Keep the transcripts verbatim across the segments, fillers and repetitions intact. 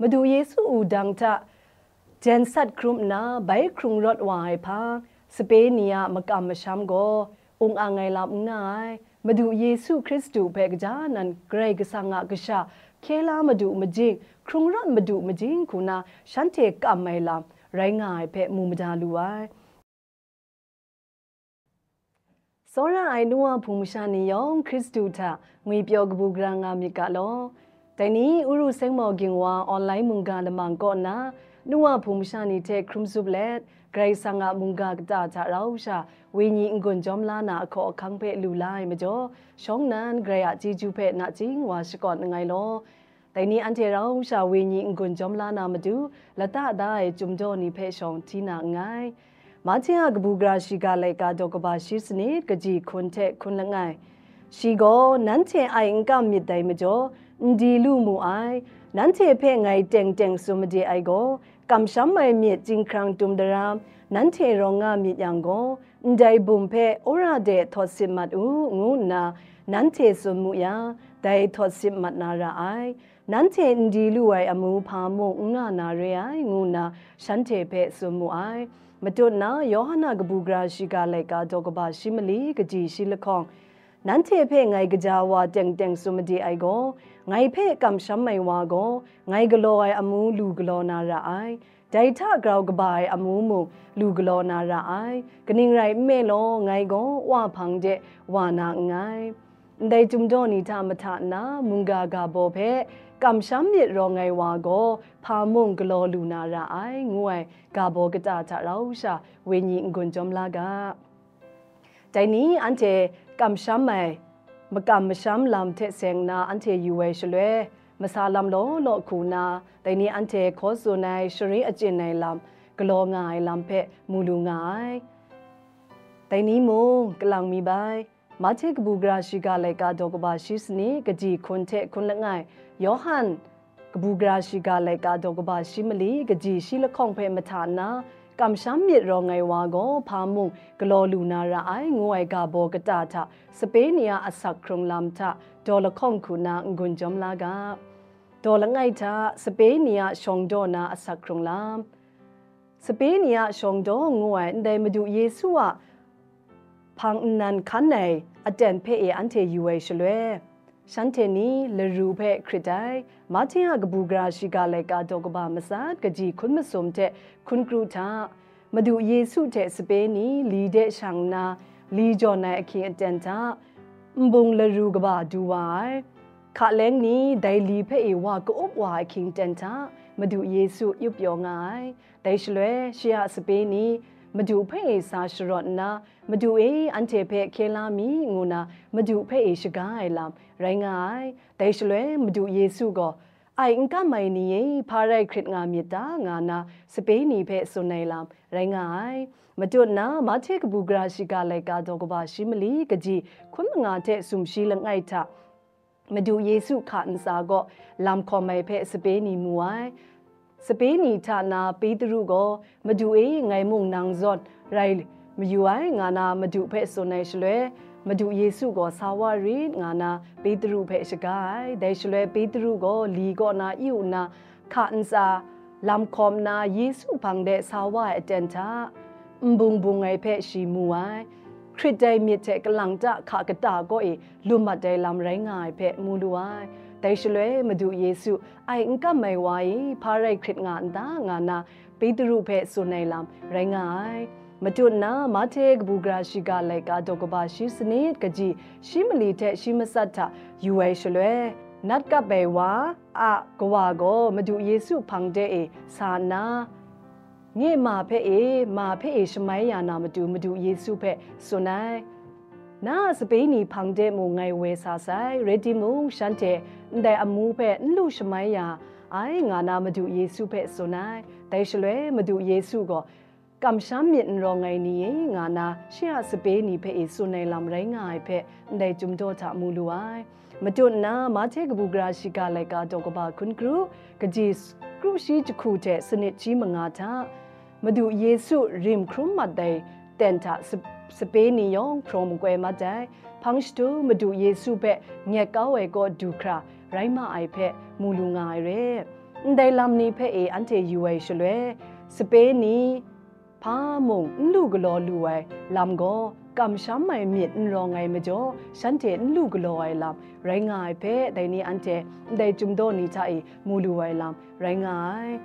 Madu Yesu wudang hta jen sat hkrum nna bai hkrung rawt wa ai hpang, sape ni a makam masham gaw ung ang ai lam n nga ai. Madu Yesu Hkristu hpe kaja nan Karai Kasang a Kasha hkye la madu majing, hkrung rawt madu majing hku na shanhte kam ai lam rai nga ai hpe mu mada lu ai. Tsawra ai nu wa hpung masha ni yawng Hkristu hta ngwipyaw kabu gara nga myit ga law. Dai ni Uru Sengmau Ging wa online mungga lamang kaw nna, nu wa hpung masha ni hte hkrum zup let, Karai Kasang a mungga kata hta rau sha, wenyi n-gun jawm la na ahkaw ahkang hpe lu la ai majaw, shawng nnan Karai a chyeju hpe nachying wa shakawn nngai law. Dai ni anhte rau sha wenyi n-gun jawm la na matu, lata da ai chyum daw ni hpe shawng hti na nngai. Mahte a kabu gara shiga laika daw kaba shi sanit kaji hkun hte hkun langai. Shi gaw, nanhte ai n kam myit dai majaw, n di lu mu ai. Nanhte hpe ngai teng teng tsun made ai gaw, kamsham ai myit chyinghkrang tum daram, nanhte rawng nga myit yang gaw, ndai bum hpe wora de htawt sit mat u, ngu nna, nanhte tsun mu yang, dai htawt sit mat na ra ai. Nanhte n di lu ai amu hpa mung n nga na re ai, ngu nna shanhte hpe tsun mu ai. Matut na Yawhan a kabu gara shiga laika daw kaba shi mali kaji shi lahkawng, nanhte hpe ngai gaja wa teng teng tsun made ai gaw, ngai hpe kamsham ai wa gaw, ngai galaw ai amu lu galaw na ra ai. Dai hta grau kaba ai amu mung lu galaw na ra ai. Kaning rai nme law, ngai gaw Wa hpang de wa na nngai. Ndai chyum daw ni hta mahta nna, mungga ga baw hpe kamsham myit rawng ai wa gaw, hpa mung galaw lu na ra ai, ngu ai ga baw kata hta rau sha, wenyi n-gun jawm la ga. Dai ni anhte kamsham ai, makam masham lam hte seng nna anhte yu ai shaloi, masa lam law law hku nna, dai ni anhte hkaw tsun ai, shari achyin ai lam, galaw nga ai lam hpe mu lu nga ai. Dai ni mung, kalang mi bai. Mahte kabu gara shiga laika daw kaba shi sanit kaji hkun hte hkun langai, Yawhan kabu gara shiga laika daw kaba shi mali kaji shi lahkawng hpe mahta nna, kamsham myit rawng ai wa gaw hpa mung galaw lu na ra ai, ngu ai ga baw kata hta sape ni a asak hkrung lam hta daw lahkawng hku na n-gun jawm la ga. Daw langai hta sape ni a shawng daw na asak hkrung lam. Sape ni a shawng daw ngu ai ndai Madu Yesu a hpang nnan hkan ai aten hpe e anhte yu ai shaloi, shanhte ni laru hpe hkrit ai. Mahte a kabu gara shiga laika daw kaba matsat kaji hkun masum hte hkun kru hta, Madu Yesu hte sape ni li de shang nna, li jawn ai ahkying aten hta, nbung laru kaba du wa ai. Hkaleng ni dai li hpe e wa ka-up wa ai ahkying aten hta, Madu Yesu yup pyaw nga ai. Dai shaloi, shi a sape ni Madu hpe e sa sharawt nna, Madu e, anhte hpe hkye la mi, ngu na Madu hpe e shaga ai lam rai nga ai. Dai shaloi, Madu Yesu gaw, "Ai n kam ai ni e, hpa rai hkrit nga myit ta?" nga na sape ni hpe tsun ai lam rai nga ai. Matut na Mahte kabu gara shiga laika daw kaba shi mali kaji hkun manga hte sumshi langai hta, Madu Yesu hka ntsa gaw lam hkawm ai hpe sape ni mu ai. Sape ni hta na Petru gaw, "Madu e, ngai mung nang zawn rai mayu ai," nga na Madu hpe tsun ai shaloi, Madu Yesu gaw, "Sa wa rit," nga na Petru hpe shaga ai. Dai shaloi Petru gaw li kaw na yu nna, hka ntsa lam hkawm nna Yesu hpang de sa wa ai aten hta, nbung bung ai hpe shi mu ai. Hkrit ai myit hte kalang ta hka kata kaw e lu mat ai lam rai nga ai hpe mu lu ai. Dai shaloi Madu Yesu, "Ai n kam ai wa e, hpa rai hkrit nga n ta?" nga na Petru hpe tsun ai lam rai nga ai. Matut na Mahte kabu gara shiga laika daw kaba shi sanit kaji shi mali hte shi matsat hta yu ai shaloi, nat kap ai wa a kawa gaw Madu Yesu hpang de e sa nna, "Nye ma hpe e, ma hpe e shamai ya na matu Madu Yesu hpe tsun ai. Na a sape ni hpang de mung ngai woi sa sai, rai timung, shanhte ndai amu hpe n lu shamai ya ai," nga na Madu Yesu hpe tsun ai. Dai shaloi Madu Yesu gaw, "Kamsham myit n rawng ai ni e," nga na shi a sape ni hpe e tsun ai lam rai nga ai hpe ndai Chyum Daw hta mu lu ai. Matut nna Mahte kabu gara shiga laika daw kaba hkun kru, kaji s-, kru shi jahku hte sanit shi manga hta, Madu Yesu rim hkrum mat ai ten hta sap-, sape ni yawng hpraw makoi mat ai. Hpang shadu Madu Yesu hpe nyet kau ai kaw du hkra rai ma ai hpe mu lu nga ai re. Ndai lam ni hpe e anhte yu ai shaloi, sape ni hpa mung n lu galaw lu ai lam gaw, kamsham ai myit n rawng ai majaw, shanhte n lu galaw ai lam rai nga ai hpe, dai ni anhte ndai chyum daw ni hta e mu lu ai lam rai nga ai.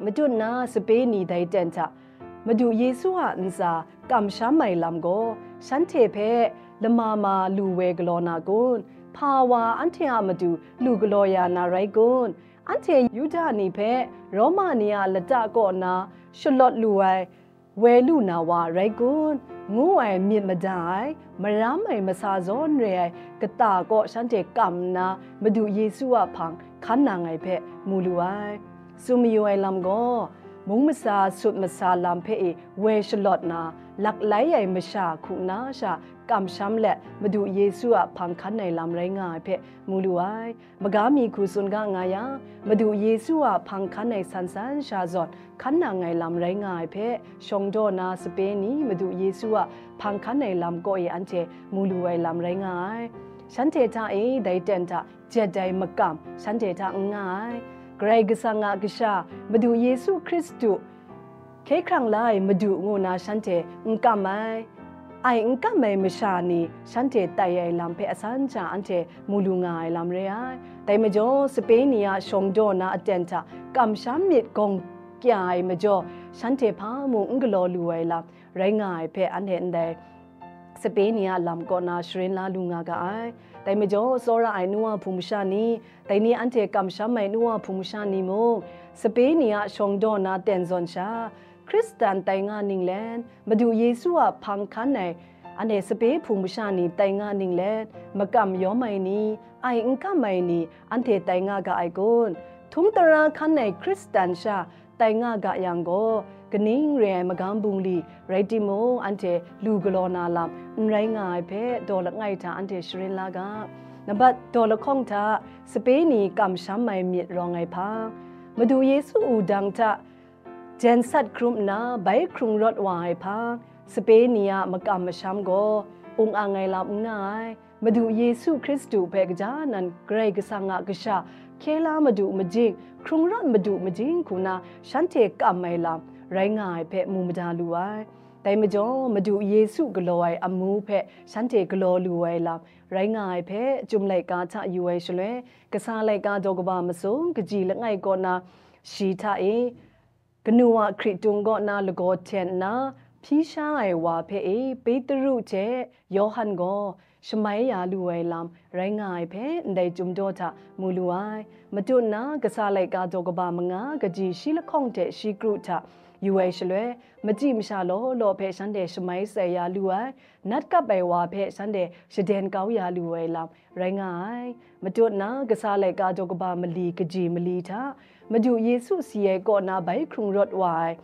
Matut nna sape ni dai ten hta, Madu Yesu a ntsa kamsham ai lam gaw, shanhte hpe lama ma lu we galaw na kun? Hpa wa anhte a matu lu galaw ya na rai kun? Anhte Yuda ni hpe Roma ni a lata kaw na shalawt lu ai, woi lu na wa rai kun? Ngu ai myit mada ai, maram ai masa zawn re ai kata kaw shanhte kam nna, Madu Yesu a hpang hkan nang ai hpe mu lu ai. Tsun mayu ai lam gaw, mung masa sut masa lam hpe e woi shalawt na, laklai ai masha hku na sha kamsham let, Madu Yesu a hpang hkan ai lam rai nga ai hpe mu lu ai. Maga mi hku tsun ga nga yang, Madu Yesu a hpang hkan ai san san sha zawn hkan nang ai lam rai nga ai hpe, shawng daw na sape ni Madu Yesu a hpang hkan ai lam kaw e anhte mu lu ai lam rai nga ai. Shanhte hta e dai ten hta jet ai makam shanhte hta n nga ai. Karai Kasang a Kasha, Madu Yesu Hkristu, hkye hkrang la ai Madu ngu na shanhte n kam ai. Ai n kam ai masha ni shanhte tai ai lam hpe asan hta anhte mu lu nga ai lam re ai. Dai majaw, sape ni a shawng daw na aten hta kamsham myit gawng kya ai majaw, shanhte hpa mung n galaw lu ai lam rai nga ai hpe, anhte ndai sape ni a lam kaw na sharin la lu nga ga ai. Dai majaw, tsawra ai nu wa hpung masha ni, dai ni anhte kamsham ai nu wa hpung masha ni mung, sape ni a shawng daw na ten zawn sha, Hkristan tai nga ninglen, Madu Yesu a hpang hkan ai anhte sape hpung masha ni tai nga ninglen, makam yawm ai ni, ai n kam ai ni, anhte tai nga ga ai kun? Htung tara hkan ai Hkristan sha tai nga ga yang gaw, kaning re ai magam bungli rai timung, anhte lu galaw na lam n rai nga ai hpe, daw langai hta anhte sharin la ga. Nambat daw lahkawng hta, sape ni kamsham ai myit rawng ai hpang, Madu Yesu wudang hta jen sat hkrum nna bai hkrung rawt wa ai hpang, sape ni a makam masham gaw ung ang ai lam n nga ai. Madu Yesu Hkristu hpe kaja nan Karai Kasang a Kasha, hkye la madu majing, hkrung rawt madu majing hku na shanhte kam ai lam rai nga ai hpe mu mada lu ai. Dai majaw, Madu Yesu galaw ai amu hpe shanhte galaw lu ai lam rai nga ai hpe, Chyum laika hta yu ai shaloi, Kasa laika daw kaba masum kaji langai kaw na shi hta e, kanu a hkritung kaw na lagaw hten nna hpyi sha ai wa hpe e Petru hte Yawhan gaw shamai ya lu ai lam rai nga ai hpe, ndai Chyum daw hta mu lu ai. Matut nna Kasa laika daw kaba manga kaji shi lahkawng hte shi kru hta yu ai shaloi, machyi masha law law hpe shanhte shamai sai ya lu ai, nat kap ai wa hpe shanhte shaden kau ya lu ai lam rai nga ai. Matut nna Kasa laika daw kaba mali kaji mali hta, Madu Yesu si ai kaw na bai hkrung rawt wa ai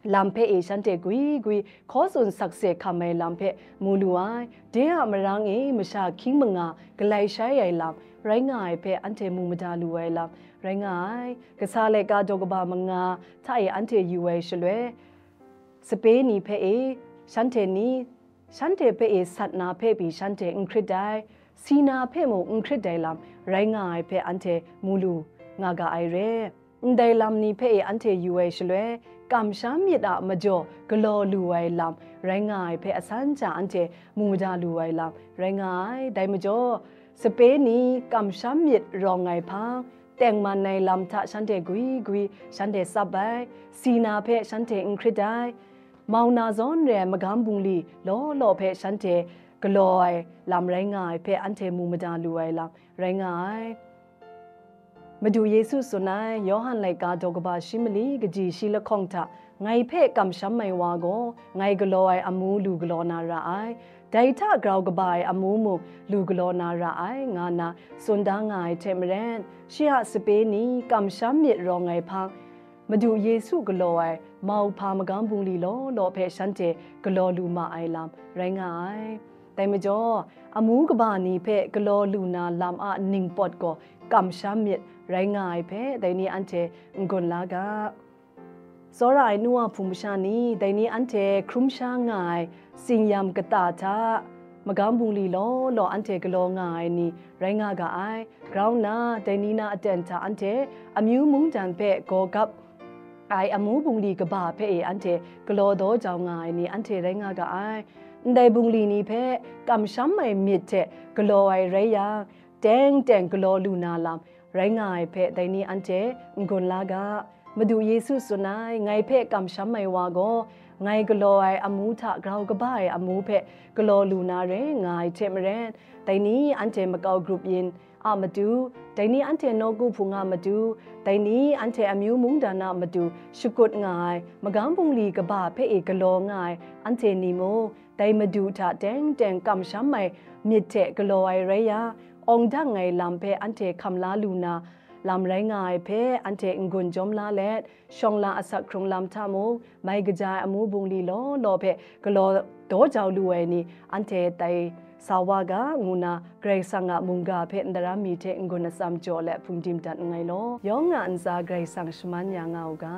lam hpe e shanhte gwi gwi hkaw tsun sakse hkam ai lam hpe mu lu ai. De a marang e masha hkying manga galai shai ai lam rai nga ai hpe anhte mu mada lu ai lam rai nga ai. Kasa laika daw kaba manga hta e anhte yu ai shaloi, sape ni hpe e, shanhte ni, shanhte hpe e sat na hpe pyi shanhte n hkrit ai, si na hpe mung n hkrit ai lam rai nga ai hpe anhte mu lu nga ga ai re. Ndai lam ni hpe e anhte yu ai shaloi, kamsham myit a majaw galaw lu ai lam rai nga ai hpe asan hta anhte mu mada lu ai lam rai nga ai. Dai majaw, sape ni kamsham myit rawng ai hpang, tengman ai lam hta shanhte gwi gwi shanhte tsap ai, si na hpe shanhte n hkrit ai, mau na zawn re ai magam bungli law law hpe shanhte galaw ai lam rai nga ai hpe anhte mu mada lu ai lam rai nga ai. Madu Yesu tsun ai, Yawhan laika daw kaba shi mali kaji shi lahkawng hta, ngai hpe kamsham ai wa gaw, ngai galaw ai amu lu galaw na ra ai, dai hta grau kaba ai amu mung lu galaw na ra ai, nga nna tsun da nga ai hte maren, shi a sape ni kamsham myit rawng ai hpang, Madu Yesu galaw ai mauhpa magam bungli law law hpe shanhte galaw lu ma ai lam rai nga ai. Dai majaw, amu kaba ni hpe galaw lu na lam a ningpawt gaw kamsham myit rai nga ai hpe, dai ni anhte n-gun la ga. Tsawra ai nu wa hpung masha ni, dai ni anhte hkrum sha nga ai tsin-yam kata hta, magam bungli law law anhte galaw nga ai ni rai nga ga ai. Grau nna, dai ni na aten hta anhte amyu mungdan hpe gaw gap ai amu bungli kaba hpe e anhte galaw daw jau nga ai ni anhte rai nga ga ai. Ndai bungli ni hpe kamsham ai myit hte galaw ai rai yang, teng teng galaw lu na lam rai nga ai hpe dai ni anhte n-gun la ga. Madu Yesu tsun ai, ngai hpe kamsham ai wa gaw, ngai galaw ai amu hta grau kaba ai amu hpe galaw lu na re nga ai hte maren, dai ni anhte makau grup yin a matu, dai ni anhte nawku hpung a matu, dai ni anhte amyu mungdan a matu shakut nga ai magam bungli kaba hpe e galaw nga ai anhte ni mung, dai Madu hta teng teng kamsham ai myit hte galaw ai rai ya, awng dang ai lam hpe anhte hkam la lu na lam rai nga ai hpe anhte n-gun jawm la let, shawng la asak hkrung lam hta mung, mai kaja ai amu bungli law law hpe galaw daw jau lu ai ni, anhte tai sa wa ga, ngu na Karai Kasang a mungga hpe ndaram mi hte n-gun atsam jaw let hpungdim dat nngai law, yawng a ntsa Karai Kasang shaman ya nga u ga.